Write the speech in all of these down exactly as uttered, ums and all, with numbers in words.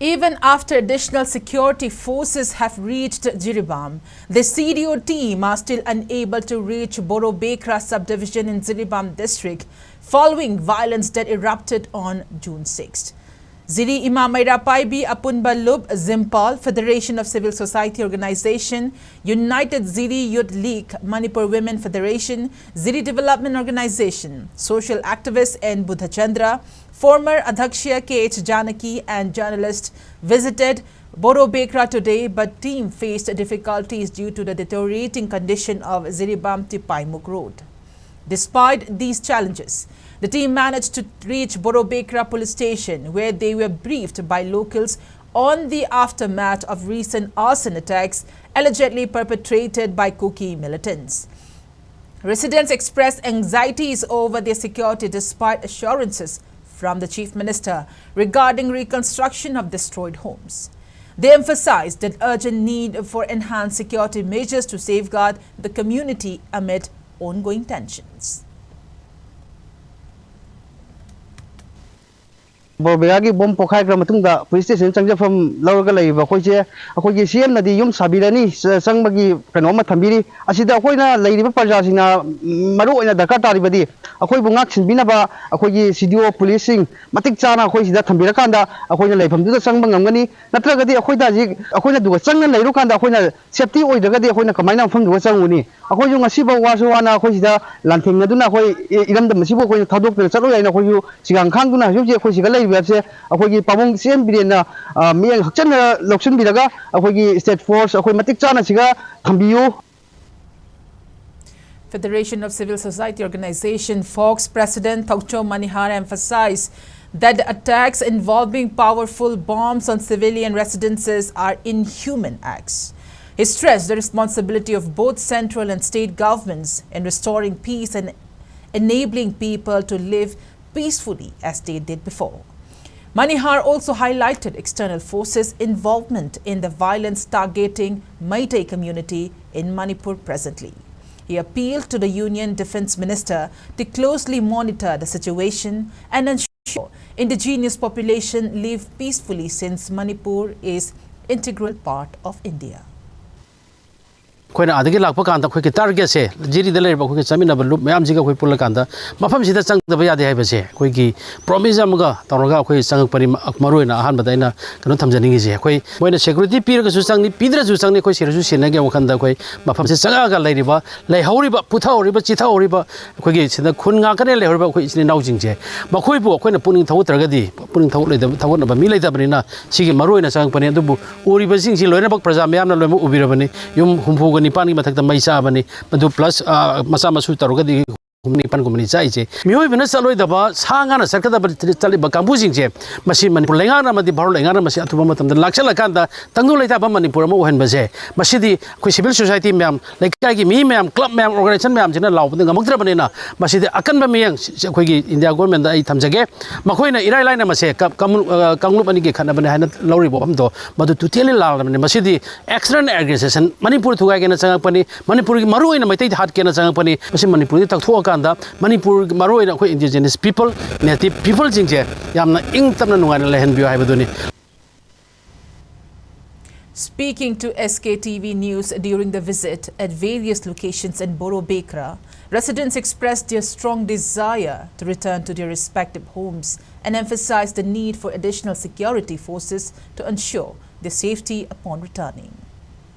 Even after additional security forces have reached Jiribam, the C D O team are still unable to reach Borobekra subdivision in Jiribam district following violence that erupted on June sixth. Ziri Ima Meira Paibi Apunba Lup Zimpal, Federation of Civil Society Organization, United Ziri Youth League, Manipur Women Federation, Ziri Development Organization, social activist N Buddhachandra, former Adhakshya K H Janaki and journalist visited Borobekra today, but team faced difficulties due to the deteriorating condition of Jiribam Tipaimukh Road. Despite these challenges, the team managed to reach Borobekra police station, where they were briefed by locals on the aftermath of recent arson attacks allegedly perpetrated by Kuki militants. Residents expressed anxieties over their security despite assurances from the Chief Minister regarding reconstruction of destroyed homes. They emphasized the urgent need for enhanced security measures to safeguard the community amid ongoing tensions. ꯕꯣꯔꯕꯦꯔꯥꯒꯤ ꯕꯣꯝ ꯄꯣꯈꯥꯏꯈ꯭ꯔ ꯃꯇꯨꯡꯗ police station ꯆꯪꯖꯐꯝ ꯂꯧꯔꯒ ꯂꯩꯔꯤꯕ ꯑꯩꯈꯣꯏꯁꯦ, ꯑꯩꯈꯣꯏꯒꯤ ꯁꯤ ꯑꯦꯝꯅꯗꯤ ꯌꯨꯝ ꯁꯥꯕꯤꯔꯅꯤ, ꯆ- ꯆꯪꯕꯒꯤ ꯀꯩꯅꯣ ꯑꯃ ꯊꯝꯕꯤꯔꯤ꯫ ꯑꯁꯤꯗ ꯑꯩꯈꯣꯏꯅ ꯂꯩꯔꯤꯕ ꯄ꯭ꯔꯖꯥꯁꯤꯡꯅ, ꯎꯝ, ꯃꯔꯨ ꯑꯣꯏꯅ ꯗꯔꯀꯥꯔ ꯇꯥꯔꯤꯕꯗꯤ ꯑꯩꯈꯣꯏꯕꯨ ꯉꯥꯛ ꯁꯦꯟꯕꯤꯅꯕ ꯑꯩꯈꯣꯏꯒꯤ ꯁꯤ ꯗꯤ ꯑꯣ ꯄꯨꯂꯤꯁꯁꯤꯡ ꯃꯇꯤꯛ ꯆꯥꯅ ꯑꯩꯈꯣꯏ ꯁꯤꯗ ꯊꯝꯕꯤꯔꯀꯥꯟꯗ ꯑꯩꯈꯣꯏꯅ ꯂꯩꯐꯝꯗꯨꯗ ꯆꯪꯕ ꯉꯝꯒꯅꯤ꯫ ꯅꯠꯇ꯭ꯔꯒꯗꯤ ꯑꯩꯈꯣꯏꯗ ꯍꯧꯖꯤꯛ ꯑꯩꯈꯣꯏꯅ ꯑꯗꯨꯒ ꯆꯪꯅ ꯂꯩꯔꯨꯀꯥꯟꯗ ꯑꯩꯈꯣꯏꯅ ꯁꯦꯐꯇꯤ ꯑꯣꯏꯗ꯭ꯔꯒꯗꯤ ꯑꯩꯈꯣꯏꯅ ꯀꯃꯥꯏꯅ ꯃꯐꯝꯗꯨꯒ ꯆꯪꯉꯨꯅꯤ? ꯑꯩꯈꯣꯏꯁꯨ ꯉꯁꯤꯐꯥꯎ ꯋꯥꯁꯨ ꯋꯥꯅ ꯑꯩꯈꯣꯏ ꯁꯤꯗ ꯂꯥꯟꯊꯦꯡꯅꯗꯨꯅ ꯑꯩꯈꯣꯏ ꯏ-, ꯏꯔꯝꯗꯝ ꯑꯁꯤꯕꯨ ꯑꯩꯈꯣꯏꯅ ꯊꯥꯗꯣꯛꯇꯅ ꯆꯠꯂꯣꯏ ꯍꯥꯏꯅ ꯑꯩꯈꯣꯏꯁꯨ ꯁꯤꯒꯥꯡ ꯈꯥꯡꯗꯨꯅ ꯍꯧꯖꯤꯛ ꯍꯧꯖꯤꯛ ꯑꯩꯈꯣꯏ ꯁꯤꯒ ꯂꯩꯔꯤꯕ ꯍꯥꯏꯕꯁꯦ ꯑꯩꯈꯣꯏꯒꯤ ꯄꯥꯕꯨꯡ ꯁꯤ ꯑꯦꯝ ꯕꯤꯔꯦꯟꯅ, ꯑ, ꯃꯤꯠꯌꯦꯡ ꯍꯛꯆꯟꯅ ꯂꯧꯁꯤꯟꯕꯤꯔꯒ ꯑꯩꯈꯣꯏꯒꯤ state force ꯑꯩꯈꯣꯏ ꯃꯇꯤꯛ ꯆꯥꯅ ꯁꯤꯒ ꯊꯝꯕꯤꯌꯨ꯫ Federation of Civil Society Organization, FOCS, President Thokcho Manihar emphasized that the attacks involving powerful bombs on civilian residences are inhuman acts. He stressed the responsibility of both central and state governments in restoring peace and enabling people to live peacefully as they did before. Manihar also highlighted external forces' involvement in the violence targeting Meitei community in Manipur presently. He appealed to the Union Defence Minister to closely monitor the situation and ensure Indigenous population live peacefully since Manipur is integral part of India. ꯑꯩꯈꯣꯏꯅ ꯑꯥꯗꯒꯤ ꯂꯥꯛꯄ ꯀꯥꯟꯗ ꯑꯩꯈꯣꯏꯒꯤ ꯇꯥꯔꯒꯦꯠꯁꯦ, ꯖꯤꯔꯤꯗ ꯂꯩꯔꯤꯕ ꯑꯩꯈꯣꯏꯒꯤ ꯆꯠꯃꯤꯟꯅꯕ ꯂꯨꯞ ꯃꯌꯥꯝꯁꯤꯒ ꯑꯩꯈꯣꯏ ꯄꯨꯜꯂꯀꯥꯟꯗ ꯃꯐꯝꯁꯤꯗ ꯆꯪꯗꯕ ꯌꯥꯗꯦ ꯍꯥꯏꯕꯁꯦ ꯑꯩꯈꯣꯏꯒꯤ ꯄ꯭ꯔꯣꯃꯤꯁ ꯑꯃꯒ ꯇꯧꯔꯒ ꯑꯩꯈꯣꯏ ꯆꯪꯉꯛꯄꯅꯤ꯫ ꯃ-, ꯃꯔꯨꯑꯣꯏꯅ ꯑꯍꯥꯟꯕꯗ ꯑꯩꯅ ꯀꯩꯅꯣ ꯊꯝꯖꯅꯤꯡꯉꯤꯁꯦ, ꯑꯩꯈꯣꯏ ꯃꯣꯏꯅ ꯁꯦꯀ꯭ꯌꯨꯔꯤꯇꯤ ꯄꯤꯔꯒꯁꯨ ꯆꯪꯅꯤ, ꯄꯤꯗ꯭ꯔꯁꯨ ꯆꯪꯅꯤ, ꯑꯩꯈꯣꯏ ꯁꯤꯔꯁꯨ ꯁꯤꯟꯅꯒꯦ ꯋꯥꯈꯜꯗ ꯑꯩꯈꯣꯏ ꯃꯐꯝꯁꯤꯗ ꯆꯪꯉꯛꯑꯒ ꯂꯩꯔꯤꯕ, ꯂꯩꯍꯧꯔꯤꯕ, ꯄꯨꯊꯍꯧꯔꯤꯕ, ꯆꯤꯊꯍꯧꯔꯤꯕ ꯑꯩꯈꯣꯏꯒꯤ ꯁꯤꯗ ꯈꯨꯟ ꯉꯥꯛꯇꯅꯦ ꯂꯩꯍꯧꯔꯤꯕ ꯑꯩꯈꯣꯏ ꯏꯆꯤꯟ ꯏꯅꯥꯎꯁꯤꯡꯁꯦ, ꯃꯈꯣꯏꯕꯨ ꯑꯩꯈꯣꯏꯅ ꯄꯨꯛꯅꯤꯡ ꯊꯧꯒꯠꯇ꯭ꯔꯒꯗꯤ, ꯄꯨꯛꯅꯤꯡ ꯊꯧꯒꯠꯂꯣꯏꯗꯕ-, ꯊꯧꯒꯠꯅꯕ ꯃꯤ ꯂꯩꯇꯕꯅꯤꯅ ꯁꯤꯒꯤ ꯃꯔꯨꯑꯣꯏꯅ ꯆꯪꯉꯛꯄꯅꯤ꯫ ꯑꯗꯨꯕꯨ ꯎꯔꯤꯕꯁꯤꯡꯁꯤ ꯂꯣꯏꯅꯃꯛ ꯄ꯭ꯔꯖꯥ ꯃꯌꯥꯝꯅ ꯂꯣꯏꯅꯃꯛ ꯎꯕꯤꯔꯕꯅꯤ꯫ ꯌꯨꯝ ꯍꯨꯝꯐꯨꯒ ꯅꯤꯄꯥꯟꯒꯤ ꯃꯊꯛꯇ ꯃꯩ ꯆꯥꯕꯅꯤ꯫ ꯃꯗꯨ ꯄ꯭ꯂꯁ, ꯑ, ꯃꯆꯥ ꯃꯁꯨ ꯇꯧꯔꯒꯗꯤ ꯍꯨꯝꯐꯨ ꯅꯤꯄꯥꯟꯒꯨꯝꯕꯅꯤ ꯆꯥꯛꯏꯁꯦ꯫ ꯃꯤꯑꯣꯏꯕꯅ ꯆꯠꯂꯣꯏꯗꯕ, ꯁꯥ ꯉꯥꯅ ꯆꯠꯀꯗꯕ, ꯆꯠꯂꯤꯕ ꯀꯥꯡꯕꯨꯁꯤꯡꯁꯦ, ꯃꯁꯤ ꯃꯅꯤꯄꯨꯔ ꯂꯩꯉꯥꯛꯅ ꯑꯃꯗꯤ ꯚꯥꯔꯠ ꯂꯩꯉꯥꯛꯅ ꯃꯁꯤ ꯑꯊꯨꯕ ꯃꯇꯝꯗ ꯂꯥꯛꯁꯤꯜꯂꯀꯥꯟꯗ ꯇꯪꯗꯨ ꯂꯩꯇꯥꯕ ꯃꯅꯤꯄꯨꯔ ꯑꯃ ꯑꯣꯏꯍꯟꯕꯁꯦ, ꯃꯁꯤꯗꯤ ꯑꯩꯈꯣꯏ ꯁꯤꯚꯤꯜ ꯁꯣꯁꯥꯏꯇꯤ ꯃꯌꯥꯝ, ꯂꯩꯀꯥꯏꯒꯤ ꯃꯤ ꯃꯌꯥꯝ, ꯀ꯭ꯂꯕ ꯃꯌꯥꯝ, ꯑꯣꯔꯒꯅꯥꯏꯖꯦꯁꯟ ꯃꯌꯥꯝꯁꯤꯅ ꯂꯥꯎꯕꯗ ꯉꯝꯃꯛꯇ꯭ꯔꯕꯅꯤꯅ, ꯃꯁꯤꯗꯤ ꯑꯀꯟꯕ ꯃꯤꯠꯌꯦꯡ ꯑꯩꯈꯣꯏꯒꯤ ꯏꯟꯗꯤꯌꯥ ꯒꯣꯔꯃꯦꯟꯗ ꯑꯩ ꯊꯝꯖꯒꯦ꯫ ꯃꯈꯣꯏꯅ ꯏꯔꯥꯏ ꯂꯥꯏꯅ ꯃꯁꯦ ꯀ-, ꯀꯃꯨ-, ꯑ, ꯀꯥꯡꯂꯨꯞ ꯑꯅꯤꯒꯤ ꯈꯠꯅꯕꯅꯤ ꯍꯥꯏꯅ ꯂꯧꯔꯤꯕ ꯋꯥꯐꯝꯗꯣ, ꯃꯗꯨ ꯇꯣꯇꯦꯜꯂꯤ ꯂꯥꯜꯂꯕꯅꯤ꯫ ꯃꯁꯤꯗꯤ ꯑꯦꯛꯁꯇꯔꯅꯦꯜ ꯑꯦꯒ꯭ꯔꯦꯁꯟ, ꯃꯅꯤꯄꯨꯔ ꯊꯨꯒꯥꯏꯒꯦꯅ ꯆꯪꯉꯛꯄꯅꯤ, ꯃꯅꯤꯄꯨꯔꯒꯤ ꯃꯔꯨꯑꯣꯏꯅ ꯃꯩꯇꯩ ꯍꯥꯠꯀꯦꯅ ꯆꯪꯉꯛꯄꯅꯤ꯫ ꯃꯁꯤ ꯃꯅꯤꯄꯨꯔꯗꯒꯤ ꯇꯛꯊꯣꯛꯑꯀꯥꯟꯗ ꯃꯅꯤꯄꯨꯔꯒꯤ ꯃꯔꯨꯑꯣꯏꯅ ꯑꯩꯈꯣꯏ ꯏꯟꯗꯤꯖꯤꯅꯁ ꯄꯤꯄꯜ, ꯅꯦꯇꯤꯞ ꯄꯤꯄꯜꯁꯤꯡꯁꯦ ꯌꯥꯝꯅ ꯏꯪ ꯇꯞꯅ ꯅꯨꯡꯉꯥꯏꯅ ꯂꯩꯍꯟꯕꯤꯌꯨ ꯍꯥꯏꯕꯗꯨꯅꯤ꯫ Speaking to S K T V News during the visit at various locations in Borobekra, residents expressed their strong desire to return to their respective homes and emphasized the need for additional security forces to ensure their safety upon returning.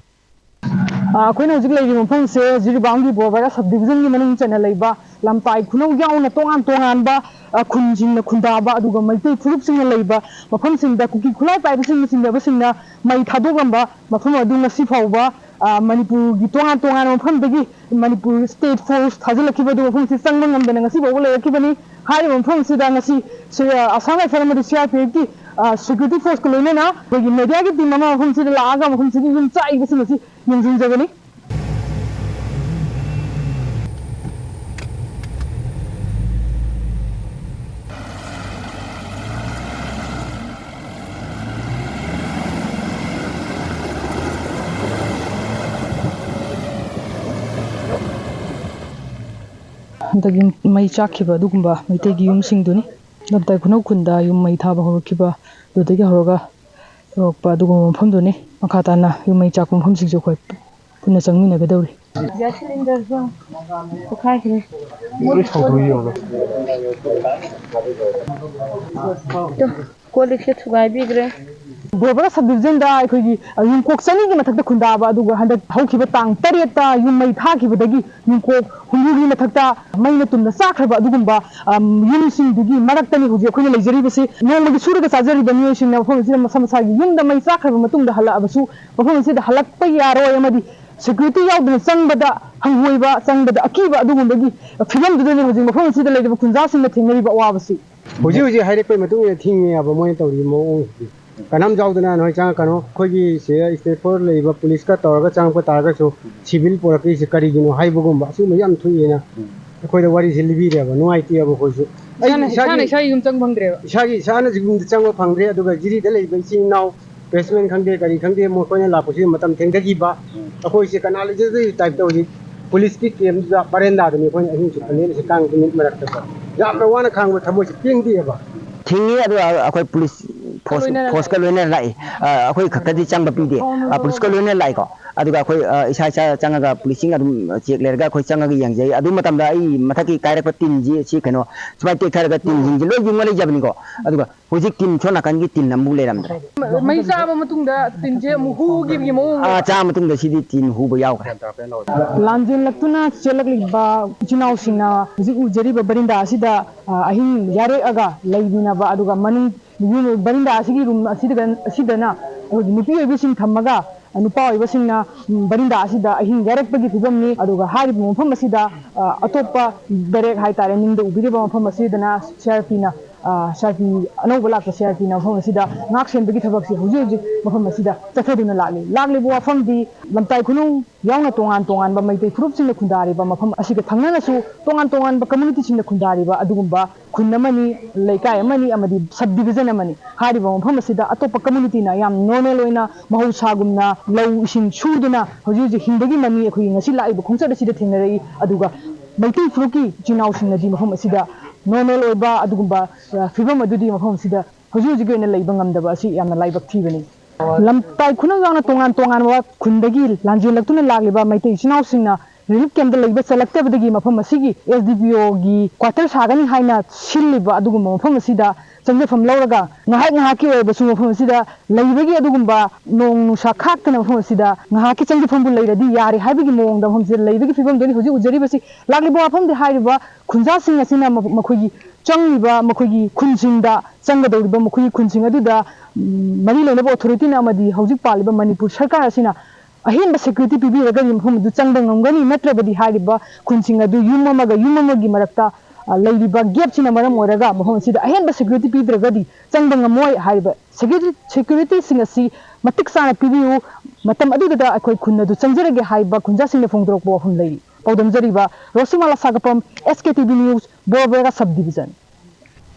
ꯑ, ꯑꯩꯈꯣꯏꯅ ꯍꯧꯖꯤꯛ ꯂꯩꯔꯤꯕ ꯃꯐꯝꯁꯦ ꯖꯤꯔꯤꯕꯥꯝꯒꯤ ꯕꯣꯔꯕꯥꯏꯔꯥ sub ꯗꯤꯕꯤꯖꯟꯒꯤ ꯃꯅꯨꯡ ꯆꯟꯅ ꯂꯩꯕ ꯂꯝꯇꯥꯏ ꯈꯨꯅꯧ ꯌꯥꯎꯅ ꯇꯣꯉꯥꯟ ꯇꯣꯉꯥꯟꯕ, ꯑ, ꯈꯨꯟꯁꯤꯡꯅ ꯈꯨꯟꯗꯥꯕ, ꯑꯗꯨꯒ ꯃꯩꯇꯩ ꯐꯨꯔꯨꯞꯁꯤꯡꯅ ꯂꯩꯕ ꯃꯐꯝꯁꯤꯡꯗ ꯀꯨꯀꯤ ꯈꯨꯠꯂꯥꯏ ꯄꯥꯏꯕꯁꯤꯡꯅ ꯆꯤꯡꯅꯕꯁꯤꯡꯅ ꯃꯩ ꯊꯥꯗꯣꯛꯂꯝꯕ ꯃꯐꯝ ꯑꯗꯨ ꯉꯁꯤ ꯐꯥꯎꯕ, ꯑ, ꯃꯅꯤꯄꯨꯔꯒꯤ ꯇꯣꯉꯥꯟ ꯇꯣꯉꯥꯟꯕ ꯃꯐꯝꯗꯒꯤ ꯃꯅꯤꯄꯨꯔ ꯁ꯭ꯇꯦꯠ ꯐꯣꯔꯁ ꯊꯥꯖꯤꯜꯂꯛꯈꯤꯕ ꯑꯗꯨ ꯃꯐꯝꯁꯤ ꯆꯪꯕ ꯉꯝꯗꯅ ꯉꯁꯤ ꯐꯥꯎꯕ ꯂꯩꯔꯛꯈꯤꯕꯅꯤ꯫ ꯍꯥꯏꯔꯤꯕ ꯃꯐꯝ ꯑꯁꯤꯗ ꯉꯁꯤ ꯁꯤ-, ꯑ, ꯑꯁꯥꯝ ꯔꯥꯏꯐꯜ ꯑꯃꯗꯤ ꯁꯤ ꯑꯥꯔ ꯄꯤ ꯑꯦꯐꯀꯤ, ꯑ, ꯁꯦꯀ꯭ꯌꯨꯔꯤꯇꯤ ꯐꯣꯔꯁꯀ ꯂꯣꯏꯅꯅ ꯑꯩꯈꯣꯏꯒꯤ ꯃꯦꯗꯤꯌꯥꯒꯤ ꯇꯤꯝ ꯑꯃ ꯃꯐꯝꯁꯤꯗ ꯂꯥꯛꯑꯒ ꯃꯐꯝꯁꯤꯒꯤ ꯌꯨꯝ ꯆꯥꯛꯏꯕꯁꯤꯡ ꯑꯁꯤ ꯌꯦꯡꯁꯤꯟꯖꯕꯅꯤ꯫ ꯍꯟꯗꯛ ꯌꯨꯝ ꯃꯩ ꯆꯥꯛꯈꯤꯕ ꯑꯗꯨꯒꯨꯝꯕ ꯃꯩꯇꯩꯒꯤ ꯌꯨꯝꯁꯤꯡꯗꯨꯅꯤ꯫ ꯂꯝꯇꯥꯏ ꯈꯨꯅꯧ ꯈꯨꯟꯗ ꯌꯨꯝ ꯃꯩ ꯊꯥꯕ ꯍꯧꯔꯛꯈꯤꯕ ꯑꯗꯨꯗꯒꯤ ꯍꯧꯔꯒ ꯌꯧꯔꯛꯄ ꯑꯗꯨꯒꯨꯝꯕ ꯃꯐꯝꯗꯨꯅꯤ꯫ ꯃꯈꯥ ꯇꯥꯅ ꯌꯨꯝ ꯃꯩ ꯆꯥꯛꯄ ꯃꯐꯝꯁꯤꯡꯁꯨ ꯑꯩꯈꯣꯏ ꯄꯨꯟꯅ ꯆꯪꯃꯤꯟꯅꯒꯗꯧꯔꯤ꯫ ꯒ꯭ꯌꯥꯁ ꯁꯤꯂꯤꯟꯗꯔꯁꯨ ꯄꯣꯈꯥꯏꯈ꯭ꯔꯦ꯫ ꯂꯣꯏ ꯁꯧꯗꯣꯛꯏ ꯌꯦꯡꯉꯣ꯫ ꯇꯨ, ꯀꯣꯜ ꯂꯤꯛꯁꯦ ꯊꯨꯒꯥꯏꯕꯤꯈ꯭ꯔꯦ꯫ ꯕꯣꯔꯕꯥꯔꯥ ꯁꯕ ꯗꯤꯕꯤꯖꯟꯗ ꯑꯩꯈꯣꯏꯒꯤ, ꯑ, ꯌꯨꯝꯀꯣꯛ ꯆꯅꯤꯒꯤ ꯃꯊꯛꯇ ꯈꯨꯟꯗꯥꯕ, ꯑꯗꯨꯒ ꯍꯟꯗꯛ ꯍꯧꯈꯤꯕ ꯇꯥꯡ ꯇꯔꯦꯠꯇ ꯌꯨꯝ ꯃꯩ ꯊꯥꯈꯤꯕꯗꯒꯤ ꯌꯨꯝꯀꯣꯛ ꯍꯨꯝꯐꯨꯒꯤ ꯃꯊꯛꯇ ꯃꯩꯅ ꯇꯨꯝꯅ ꯆꯥꯛꯈ꯭ꯔꯕ ꯑꯗꯨꯒꯨꯝꯕ, ꯑꯝ, ꯌꯨꯝꯁꯤꯡꯗꯨꯒꯤ ꯃꯔꯛꯇꯅꯤ ꯍꯧꯖꯤꯛ ꯑꯩꯈꯣꯏꯅ ꯂꯩꯖꯔꯤꯕꯁꯤ꯫ ꯅꯣꯡꯃꯒꯤ ꯁꯨꯔꯒ ꯆꯥꯖꯔꯤꯕ ꯃꯤꯑꯣꯏꯁꯤꯡꯅ ꯃꯐꯝ ꯑꯁꯤꯗ ꯃꯁꯥ ꯃꯁꯥꯒꯤ ꯌꯨꯝꯗ ꯃꯩ ꯆꯥꯛꯈ꯭ꯔꯕ ꯃꯇꯨꯡꯗ ꯍꯜꯂꯛꯑꯕꯁꯨ, ꯃꯐꯝ ꯑꯁꯤꯗ ꯍꯜꯂꯛꯄ ꯌꯥꯔꯣꯏ ꯑꯃꯗꯤ ꯁꯦꯀ꯭ꯌꯨꯔꯤꯇꯤ ꯌꯥꯎꯗꯅ ꯆꯪꯕꯗ ꯍꯪꯒꯣꯏꯕ, ꯆꯪꯕꯗ ꯑꯀꯤꯕ ꯑꯗꯨꯒꯨꯝꯕꯒꯤ ꯐꯤꯕꯝꯗꯨꯗꯅꯤ ꯍꯧꯖꯤꯛ ꯃꯐꯝ ꯑꯁꯤꯗ ꯂꯩꯔꯤꯕ ꯈꯨꯟꯖꯥꯁꯤꯡꯅ ꯊꯦꯡꯅꯔꯤꯕ ꯑꯋꯥꯕꯁꯤ꯫ ꯍꯧꯖꯤꯛ ꯍꯧꯖꯤꯛ ꯍꯥꯏꯔꯛꯄꯒꯤ ꯃꯇꯨꯡ ꯏꯟꯅ ꯊꯤꯡꯉꯦ ꯍꯥꯏꯕ ꯃꯣꯏꯅ ꯇꯧꯔꯤꯕ ꯃꯑꯣꯡꯁꯤꯗꯤ꯫ ꯀꯅꯥꯝ ꯌꯥꯎꯗꯅ ꯅꯣꯏ ꯆꯪꯉꯛꯀꯅꯨ, ꯑꯩꯈꯣꯏꯒꯤ ꯁꯤꯗ ꯁ꯭ꯅꯥꯏꯄꯔ ꯂꯩꯔꯤꯕ ꯄꯨꯂꯤꯁꯀ ꯇꯧꯔꯒ ꯆꯪꯉꯛꯄ ꯇꯥꯔꯒꯁꯨ ꯁꯤꯚꯤꯜ ꯄꯨꯔꯛꯇ꯭ꯔꯤꯁꯤ ꯀꯔꯤꯒꯤꯅꯣ ꯍꯥꯏꯕꯒꯨꯝꯕ ꯑꯁꯤꯒꯨꯝꯕ ꯌꯥꯝ ꯊꯣꯛꯑꯦꯅ ꯑꯩꯈꯣꯏꯗ ꯋꯥꯔꯤꯁꯦ ꯂꯤꯕꯤꯔꯦꯕ꯫ ꯅꯨꯡꯉꯥꯏꯇꯦꯕ ꯑꯩꯈꯣꯏꯁꯨ꯫ ꯑꯩ ꯏꯁꯥꯅ, ꯏꯁꯥꯒꯤ, ꯏꯁꯥꯅ ꯏꯁꯥꯒꯤ ꯌꯨꯝ ꯆꯪꯕ ꯐꯪꯗ꯭ꯔꯦꯕ꯫ ꯏꯁꯥꯒꯤ, ꯏꯁꯥꯅ ꯌꯨꯝꯗ ꯆꯪꯕ ꯐꯪꯗ꯭ꯔꯦ꯫ ꯑꯗꯨꯒ ꯖꯤꯔꯤꯗ ꯂꯩꯕ ꯏꯆꯤꯟ ꯏꯅꯥꯎ ꯕꯦꯁꯃꯦꯟ ꯈꯪꯗꯦ, ꯀꯔꯤ ꯈꯪꯗꯦ, ꯃꯈꯣꯏꯅ ꯂꯥꯛꯄꯁꯤ ꯃꯇꯝ ꯊꯦꯡꯊꯈꯤꯕ꯫ ꯑꯩꯈꯣꯏꯁꯦ ꯀꯅꯥ ꯂꯩꯖꯗꯦ ꯇꯥꯏꯞꯇ ꯍꯧꯖꯤꯛ ꯄꯨꯂꯤꯁꯀꯤ ꯀꯦꯝꯗꯨꯗ ꯕꯔꯦꯟꯗꯥꯗꯅꯤ ꯑꯩꯈꯣꯏꯅ ꯑꯍꯤꯡ ꯆꯨꯞꯄ ꯂꯦꯜꯂꯤꯁꯦ, ꯀꯥꯡ ꯅꯨꯃꯤꯠ ꯃꯔꯛꯇ꯫ ꯌꯥꯝꯅ ꯋꯥꯅ ꯈꯥꯡꯕ ꯊꯃꯣꯏꯁꯦ ꯄꯦꯟꯗꯦꯕ꯫ ꯊꯤꯡꯉꯤ꯫ ꯑꯗꯨ ꯑꯩꯈꯣꯏ ꯄꯨꯂꯤꯁ ꯐꯣꯔꯁ, ꯂꯣꯏꯅꯅ ꯐꯣꯔꯁꯀ ꯂꯥꯛꯏ꯫ ꯂꯣꯏꯅꯅ ꯂꯥꯛꯏ꯫ ꯑ, ꯑꯩꯈꯣꯏ ꯈꯛꯇꯗꯤ ꯆꯪꯕ ꯄꯤꯗꯦ꯫ ꯑ, ꯄꯨꯂꯤꯁꯀ ꯂꯣꯏꯅꯅ ꯂꯥꯛꯏꯀꯣ꯫ ꯑꯗꯨꯒ ꯑꯩꯈꯣꯏ, ꯑ, ꯏꯁꯥ ꯏꯁꯥ ꯆꯪꯉꯒ ꯄꯨꯂꯤꯁꯁꯤꯡ ꯑꯗꯨꯝ ꯆꯦꯛ ꯂꯩꯔꯒ ꯑꯩꯈꯣꯏ ꯆꯪꯉꯒ ꯌꯦꯡꯖꯩ꯫ ꯑꯗꯨ ꯃꯇꯝꯗ ꯑꯩ ꯃꯊꯛꯀꯤ ꯀꯥꯏꯔꯛꯄ ꯇꯤꯟꯁꯤ ꯁꯤ ꯀꯩꯅꯣ ꯁꯨꯃꯥꯏꯅ ꯇꯦꯛꯊꯔꯒ ꯇꯤꯟꯁꯤꯡꯁꯦ ꯂꯣꯏ ꯌꯨꯡꯉ ꯂꯩꯖꯕꯅꯤꯀꯣ꯫ ꯑꯗꯨꯒ ꯍꯧꯖꯤꯛ ꯇꯤꯟ ꯁꯣꯝ ꯅꯥꯀꯟꯒꯤ ꯇꯤꯟ ꯑꯃꯨꯛ ꯂꯩꯔꯝꯗ꯭ꯔꯦ꯫ ꯃꯩ ꯆꯥꯕ ꯃꯇꯨꯡꯗ ꯇꯤꯟꯁꯦ ꯑꯃꯨꯛ ꯍꯨꯈꯤꯕꯒꯤ ꯃꯑꯣꯡ꯫ ꯑꯥ, ꯆꯥꯕ ꯃꯇꯨꯡꯗ ꯁꯤꯗꯤ ꯇꯤꯟ ꯍꯨꯕ ꯌꯥꯎꯈ꯭ꯔꯦ꯫ ꯂꯥꯟꯖꯦꯜꯂꯛꯇꯨꯅ ꯆꯦꯜꯂꯛꯂꯤꯕ ꯏꯆꯤꯟ ꯏꯅꯥꯎꯁꯤꯡꯅ ꯍꯧꯖꯤꯛ ꯎꯖꯔꯤꯕ ꯕꯔꯤꯟꯗꯥ ꯑꯁꯤꯗ, ꯑ, ꯑꯍꯤꯡ ꯌꯥꯔꯦꯛꯑꯒ ꯂꯩꯃꯤꯟꯅꯕ, ꯑꯗꯨꯒ ꯃꯅꯨꯡ ꯌꯨꯝ ꯕꯔꯤꯟꯗꯥ ꯑꯁꯤꯒꯤ ꯔꯨꯝ ꯑꯁꯤꯗ, ꯑꯁꯤꯗꯅ ꯑꯩꯈꯣꯏꯒꯤ ꯅꯨꯄꯤ ꯑꯣꯏꯕꯤꯁꯤꯡ ꯊꯝꯃꯒ ꯅꯨꯄꯥ ꯑꯣꯏꯕꯁꯤꯡꯅ, ꯎꯝ, ꯕꯔꯤꯟꯗꯥ ꯑꯁꯤꯗ ꯑꯍꯤꯡ ꯌꯥꯔꯦꯛꯄꯒꯤ ꯐꯤꯕꯝꯅꯤ꯫ ꯑꯗꯨꯒ ꯍꯥꯏꯔꯤꯕ ꯃꯐꯝ ꯑꯁꯤꯗ, ꯑ, ꯑꯇꯣꯞꯄ ꯕꯦꯔꯦꯛ ꯍꯥꯏꯇꯥꯔꯦ, ꯅꯤꯡꯗ ꯎꯕꯤꯔꯤꯕ ꯃꯐꯝ ꯑꯁꯤꯗꯅ ꯁꯤ ꯑꯥꯔ ꯄꯤꯅ, ꯑ, ꯁꯤ ꯑꯥꯔ ꯄꯤ, ꯑꯅꯧꯕ ꯂꯥꯛꯄ ꯁꯤ ꯑꯥꯔ ꯄꯤꯅ ꯃꯐꯝ ꯑꯁꯤꯗ ꯉꯥꯛ ꯁꯦꯟꯕꯒꯤ ꯊꯕꯛꯁꯤ ꯍꯧꯖꯤꯛ ꯍꯧꯖꯤꯛ ꯃꯐꯝ ꯑꯁꯤꯗ ꯆꯠꯊꯗꯨꯅ ꯂꯥꯛꯂꯤ꯫ ꯂꯥꯛꯂꯤꯕ ꯋꯥꯐꯝꯗꯤ ꯂꯝꯇꯥꯏ ꯈꯨꯅꯨꯡ ꯌꯥꯎꯅ ꯇꯣꯉꯥꯟ ꯇꯣꯉꯥꯟꯕ ꯃꯩꯇꯩ ꯐꯨꯔꯨꯞꯁꯤꯡꯅ ꯈꯨꯟꯗꯥꯔꯤꯕ ꯃꯐꯝ ꯑꯁꯤꯒ ꯊꯪꯅꯅꯁꯨ ꯇꯣꯉꯥꯟ ꯇꯣꯉꯥꯟꯕ ꯀꯝꯃ꯭ꯌꯨꯅꯤꯇꯤꯁꯤꯡꯅ ꯈꯨꯟꯗꯥꯔꯤꯕ ꯑꯗꯨꯒꯨꯝꯕ ꯈꯨꯟ ꯑꯃꯅꯤ, ꯂꯩꯀꯥꯏ ꯑꯃꯅꯤ ꯑꯃꯗꯤ ꯁꯕ ꯗꯤꯕꯤꯖꯟ ꯑꯃꯅꯤ꯫ ꯍꯥꯏꯔꯤꯕ ꯃꯐꯝ ꯑꯁꯤꯗ ꯑꯇꯣꯞꯄ ꯀꯝꯃ꯭ꯌꯨꯅꯤꯇꯤꯅ ꯌꯥꯝ ꯅꯣꯔꯃꯦꯜ ꯑꯣꯏꯅ ꯃꯍꯧꯁꯥꯒꯨꯝꯅ ꯂꯧ ꯏꯁꯤꯡ ꯁꯨꯗꯨꯅ ꯍꯧꯖꯤꯛ ꯍꯧꯖꯤꯛ ꯍꯤꯡꯕꯒꯤ ꯃꯃꯤ ꯑꯩꯈꯣꯏꯒꯤ ꯉꯁꯤ ꯂꯥꯛꯏꯕ ꯈꯣꯡꯆꯠ ꯑꯁꯤꯗ ꯊꯦꯡꯅꯔꯛꯏ꯫ ꯑꯗꯨꯒ ꯃꯩꯇꯩ ꯐꯨꯔꯨꯞꯀꯤ ꯏꯆꯤꯟ ꯏꯅꯥꯎꯁꯤꯡꯅꯗꯤ ꯃꯐꯝ ꯑꯁꯤꯗ ꯅꯣꯔꯃꯦꯜ ꯑꯣꯏꯕ ꯑꯗꯨꯒꯨꯝꯕ, ꯑ, ꯐꯤꯕꯝ ꯑꯗꯨꯗꯤ ꯃꯐꯝ ꯑꯁꯤꯗ ꯍꯧꯖꯤꯛ ꯍꯧꯖꯤꯛꯀꯤ ꯑꯣꯏꯅ ꯂꯩꯕ ꯉꯝꯗꯕ ꯑꯁꯤ ꯌꯥꯝꯅ ꯂꯥꯏꯕꯛ ꯊꯤꯕꯅꯤ꯫ ꯂꯝꯇꯥꯏ ꯈꯨꯅꯧ ꯌꯥꯎꯅ ꯇꯣꯉꯥꯟ ꯇꯣꯉꯥꯟꯕ ꯈꯨꯟꯗꯒꯤ ꯂꯥꯟꯖꯦꯜꯂꯛꯇꯨꯅ ꯂꯥꯛꯂꯤꯕ ꯃꯩꯇꯩ ꯏꯆꯤꯟ ꯏꯅꯥꯎꯁꯤꯡꯅ ꯔꯤꯂꯤꯐ ꯀꯦꯝꯞꯇ ꯂꯩꯕ ꯆꯜꯂꯛꯇꯕꯗꯒꯤ ꯃꯐꯝ ꯑꯁꯤꯒꯤ ꯑꯦꯁ ꯗꯤ ꯄꯤ ꯑꯣꯒꯤ ꯀ꯭ꯋꯥꯇꯔ ꯁꯥꯒꯅꯤ ꯍꯥꯏꯅ ꯁꯤꯜꯂꯤꯕ ꯑꯗꯨꯒꯨꯝꯕ ꯃꯐꯝ ꯑꯁꯤꯗ ꯆꯪꯖꯐꯝ ꯂꯧꯔꯒ ꯉꯥꯏꯍꯥꯛ ꯉꯥꯏꯍꯥꯛꯀꯤ ꯑꯣꯏꯔꯕꯁꯨ ꯃꯐꯝ ꯑꯁꯤꯗ ꯂꯩꯕꯒꯤ ꯑꯗꯨꯒꯨꯝꯕ ꯅꯣꯡ ꯅꯨꯡꯁꯥ ꯈꯥꯛꯇꯅ ꯃꯐꯝ ꯑꯁꯤꯗ ꯉꯥꯏꯍꯥꯛꯀꯤ ꯆꯪꯖꯐꯝꯕꯨ ꯂꯩꯔꯗꯤ ꯌꯥꯔꯦ ꯍꯥꯏꯕꯒꯤ ꯃꯑꯣꯡꯗ ꯃꯐꯝꯁꯤꯗ ꯂꯩꯕꯒꯤ ꯐꯤꯕꯝꯗꯨꯅꯤ ꯍꯧꯖꯤꯛ ꯎꯖꯔꯤꯕꯁꯤ꯫ ꯂꯥꯛꯂꯤꯕ ꯋꯥꯐꯝꯗꯤ ꯍꯥꯏꯔꯤꯕ ꯈꯨꯟꯖꯥꯁꯤꯡ ꯑꯁꯤꯅ ꯃ-, ꯃꯈꯣꯏꯒꯤ ꯆꯪꯂꯤꯕ ꯃꯈꯣꯏꯒꯤ ꯈꯨꯟꯁꯤꯡꯗ ꯆꯪꯒꯗꯧꯔꯤꯕ ꯃꯈꯣꯏꯒꯤ ꯈꯨꯟꯁꯤꯡ ꯑꯗꯨꯗ, ꯎꯝ, ꯃꯔꯤ ꯂꯩꯅꯕ ꯑꯣꯊꯣꯔꯤꯇꯤꯅ ꯑꯃꯗꯤ ꯍꯧꯖꯤꯛ ꯄꯥꯜꯂꯤꯕ ꯃꯅꯤꯄꯨꯔ ꯁꯔꯀꯥꯔ ꯑꯁꯤꯅ ꯑꯍꯦꯟꯕ ꯁꯦꯀ꯭ꯌꯨꯔꯤꯇꯤ ꯄꯤꯕꯤꯔꯒꯗꯤ ꯃꯐꯝ ꯑꯗꯨ ꯆꯪꯕ ꯉꯝꯒꯅꯤ, ꯅꯠꯇ꯭ꯔꯕꯗꯤ ꯍꯥꯏꯔꯤꯕ ꯈꯨꯟꯁꯤꯡ ꯑꯗꯨ ꯌꯨꯝ ꯑꯃꯒ ꯌꯨꯝ ꯑꯃꯒꯤ ꯃꯔꯛꯇ, ꯑ, ꯂꯩꯔꯤꯕ ꯒꯦꯞꯁꯤꯅ ꯃꯔꯝ ꯑꯣꯏꯔꯒ ꯃꯐꯝ ꯑꯁꯤꯗ ꯑꯍꯦꯟꯕ ꯁꯦꯀ꯭ꯌꯨꯔꯤꯇꯤ ꯄꯤꯗ꯭ꯔꯒꯗꯤ ꯆꯪꯕ ꯉꯝꯃꯣꯏ꯫ ꯍꯥꯏꯔꯤꯕ ꯁꯦꯀ꯭ꯌꯨꯔꯤ-, ꯁꯦꯀ꯭ꯌꯨꯔꯤꯇꯤꯁꯤꯡ ꯑꯁꯤ ꯃꯇꯤꯛ ꯆꯥꯅ ꯄꯤꯕꯤꯌꯨ, ꯃꯇꯝ ꯑꯗꯨꯗꯨꯗ ꯑꯩꯈꯣꯏ ꯈꯨꯟ ꯑꯗꯨ ꯆꯪꯖꯔꯒꯦ ꯍꯥꯏꯕ ꯈꯨꯟꯖꯥꯁꯤꯡꯅ ꯐꯣꯡꯗꯣꯔꯛꯄ ꯋꯥꯐꯝ ꯂꯩꯔꯤ꯫ ꯄꯥꯎꯗꯝꯖꯔꯤꯕ ꯔꯣꯁꯤꯃꯥꯂꯥ ꯁꯥꯒꯄꯝ, S K T V news, Borbera sub division.